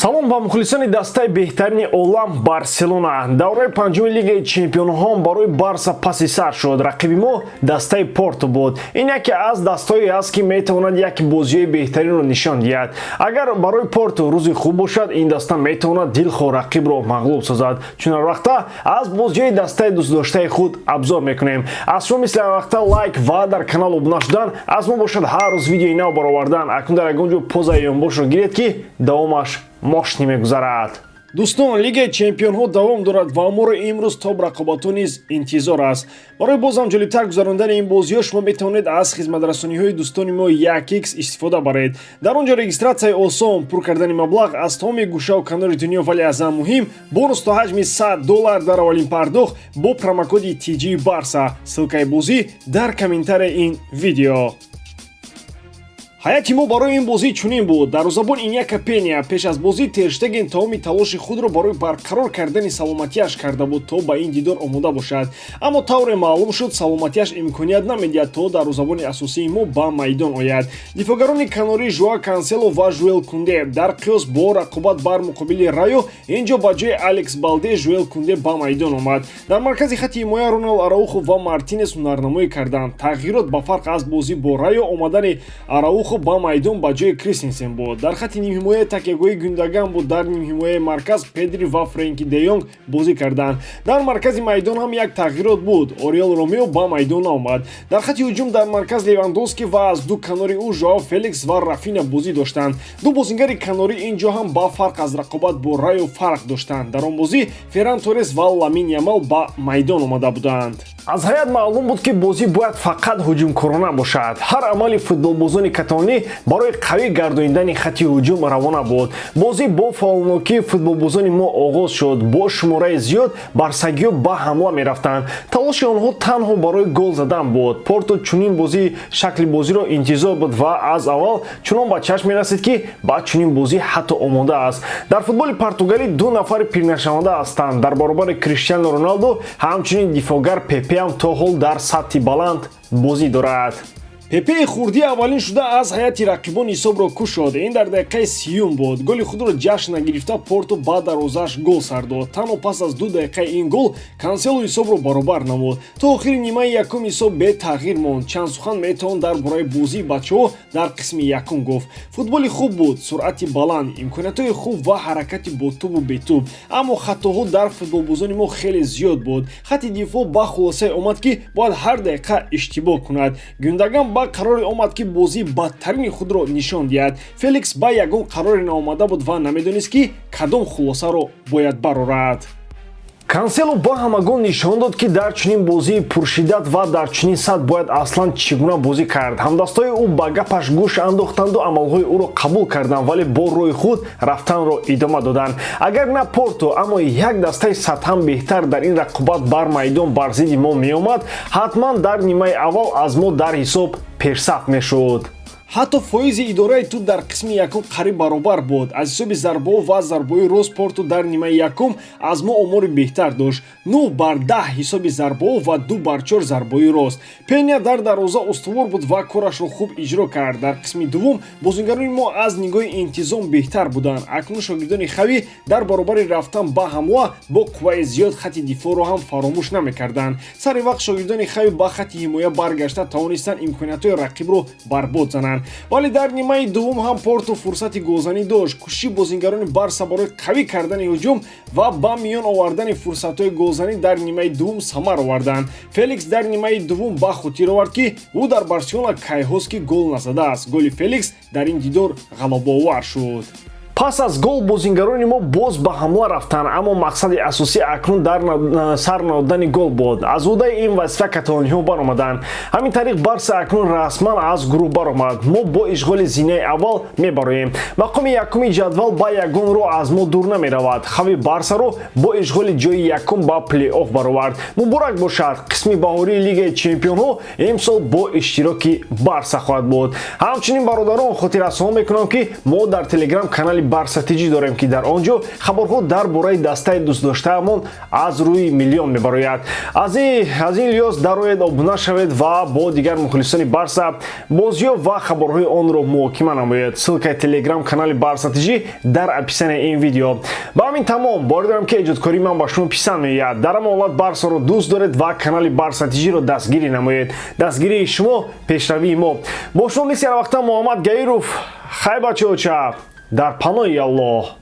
Салом ба мухлисони дастаи беҳтарини олам Барселона. Давраи панҷуми Лигаи чемпионҳо барои Барса паси сар шуд. Рақиби мо дастаи Порту буд. Ин яке аз дастҳое аст, ки метавонад як бозиҳои беҳтаринро нишон диҳад. Агар барои Порту рӯзи хуб бошад, ин даста метавонад дилхоҳ рақибро мағлуб созад. Чун ҳар вақта аз бозиҳои дастаи дӯстдоштаи худ абзор мекунем. Аз шумо мисли ҳар вақта лайк ва дар канал обуна шудан, аз мо бошад ҳар рӯз видеои нав баровардан. Акнун дар ягон ҷо позаи ёнбошро гиред, ки давомаш мошни мегузарад. Дӯстон, Лигаи чемпионҳо давом дорад ва моро имрӯз топ рақобатҳо низ интизор аст. Барои бозам ҷолибтар гузарондани ин бозиҳо шумо метавонед аз хизматрасониҳои дӯстони мо 1x истифода баред. Дар он ҷо регистратсияи осон, пур кардани маблағ аз тамоми гӯшаву канори дунё, вале аз ҳама муҳим, бонус то ҳаҷми 100 доллар дар аввалин пардохт бо промокоди TG Барса. Ссылкаи бозӣ дар комментарияи ин видео. Ҳайати мо барои ин бозӣ чунин буд. Дарвозабон Иняка Пеня. Пеш аз бозӣ Терштеген тамоми талоши худро барои барқарор кардани саломатиаш карда буд, то ба ин дидор омода бошад, аммо тавре маълум шуд, саломатиаш имконият намедиҳад, то дарвозабони асосии мо ба майдон ояд. Дифоъгарони канорӣ Жоа Кансело ва Жуэл Кунде. Дар қиёс бо рақобат бар муқобили Райо, ин ҷо ба ҷои Алекс Балде Жуэл Кунде ба майдон омад. Дар маркази хати ҳимоя Роналд Араухо ва Мартинес ҳунарнамоӣ карданд. Тағйирот ба фарқ аз бозӣ бо Райо, омадани Араухо ба майдон ба ҷои Кристенсен буд. Дар хати нимҳимоя такягоҳи Гюндаган буд. Дар нимҳимояи марказ Педри ва Френки де Йонг бозӣ карданд. Дар маркази майдон ҳам як тағйирот буд: Ориел Ромео ба майдон наомад. Дар хати ҳуҷум дар марказ Левандовски ва аз ду канори ӯ Жоао Феликс ва Рафина бозӣ доштанд. Ду бозингари канорӣ ин ҷо ҳам ба фарқ аз рақобат бо Райо фарқ доштанд. Дар он бозӣ Ферран Торес ва Ламин Ямал ба майдон омада буданд. Аз ҳайат маълум буд, ки бозӣ бояд фақат ҳуҷумкорона бошад. Ҳар амали футболбозони каталонӣ барои қавӣ гардонидани хати ҳуҷум равона буд. Бозӣ бо фаъолнокии футболбозони мо оғоз шуд. Бо шумораи зиёд барсагиҳо ба ҳамла мерафтанд. Талоши онҳо танҳо барои гол задан буд. Порту чунин бозӣ шакли бозиро интизор буд ва аз аввал чунон ба чашм мерасид, ки ба чунин бозӣ ҳатто омода аст. Дар футболи португалӣ ду нафари пирнашаванда ҳастанд. Дар баробари Криштиану Роналду ҳамчунин дифоъгар Пепе ҳам то ҳол дар сатҳи баланд бозӣ дорад. Пепеи хурдӣ аввалин шуда аз ҳайати рақибон ҳисобро кушод. Ин дар дақиқаи 30-юм буд. Голи худро ҷашн нагирифта, Порту ба дарвозааш гол сар дод. Танҳо пас аз 2 дақиқаи ин гол Кансело ҳисобро баробар намуд. То охири нимаи якум ҳисоб бетағйир монд. Чанд сухан метавон дар бораи бозии бачаҳо дар қисми якум гуфт. Футболи хуб буд, суръати баланд, имкониятҳои хуб ва ҳаракати бо тӯбу бетӯб, аммо хатоҳо дар футболбозони мо хеле зиёд буд. Хати дифоъ ба хулосае омад, ки бояд ҳар дақиқа иштибоҳ кунад. Гюндаган ба қароре омад, ки бозии бадтарини худро нишон диҳад. Феликс ба ягон қароре наомада буд ва намедонист, ки кадом хулосаро бояд барорад. Кансело ба ҳамагон нишон дод, ки дар чунин бозии пуршиддат ва дар чунин сатҳ бояд аслан чӣ гуна бозӣ кард. Ҳамдастои ӯ ба гапаш гӯш андохтанду амалҳои ӯро қабул карданд, вале бо роҳи худ рафтанро идома доданд. Агар на Порту, аммо як дастаи сатҳан беҳтар дар ин рақобат бар майдон бар зидди мо меомад, ҳатман дар нимаи аввал аз мо дар ҳисоб пешсаф мешуд. Ҳатто фоизи идораи тӯб дар қисми якум қариб баробар буд. Аз ҳисоби зарбаҳо ва зарбаҳои рост Порту дар нимаи якум аз мо омори беҳтар дошт: 9 бар 10 ҳисоби зарбаҳо ва 2 бар 4 зарбаҳои рост. Пеня дар дарвоза устувор буд ва корашро хуб иҷро кард. Дар қисми дуввум бозингарони мо аз нигоҳи интизом беҳтар буданд. Акнун шогирдони Хави дар баробари рафтан ба ҳамла бо қувваи зиёд, хати дифоъро ҳам фаромӯш намекарданд. Сари вақт шогирдони Хави ба хати ҳимоя баргашта тавонистанд имкониятҳои рақибро барбод зананд. Вале дар нимаи дуввум ҳам Порту фурсати голзанӣ дошт. Кӯшиши бозингарони Барса барои қавӣ кардани ҳуҷум ва ба миён овардани фурсатҳои голзанӣ дар нимаи дуввум самар оварданд. Феликс дар нимаи дуввум ба хотир овард, ки ӯ дар Барселона кайҳост, ки гол назадааст. Голи Феликс дар ин дидор ғалабаовар шуд. Пас аз гол бозингарони мо боз ба ҳамла рафтанд, аммо мақсади асосӣ акнун дар сар надодани гол буд. Аз ӯҳдаи ин вазифа каталониҳо баромаданд. Ҳамин тариқ Барса акнун расман аз гурӯҳ баромад. Мо бо ишғоли зинаи аввал мебароем. Мақоми якуми ҷадвал ба ягон роҳ аз мо дур намеравад. Хави Барсаро бо ишғоли ҷои якум ба плей-офф баровард. Муборак бошад, қисми баҳории Лигаи чемпионҳо имсол бо иштироки Барса хоҳад буд. Ҳамчунин, бародарон, хотиррасон мекунам, ки мо дар Телеграм канали Барса ТЖ дорем, ки дар он ҷо хабарҳо дар бораи дастаи дӯстдоштаамон аз рӯи миллион мебарояд. Аз ин лиҳоз дароед, обуна шавед ва бо дигар мухлисони Барса бозиҳо ва хабарҳои онро муҳокима намоед. Ссылка и телеграм канали Барса ТЖ дар описанияи ин видео. Ба ҳамин тамом. Боварӣ дорам, ки эҷодкории ман ба шумо писанд меояд. Дар ҳама ҳолат Барсаро дӯст доред ва канали Барса ТЖро дастгирӣ намоед. Дастгирии шумо — пешравии мо. Бо шумо мисли ҳарвақта Муҳаммад Гаиров. Хай, бачаоча, дар паноҳи Аллоҳ.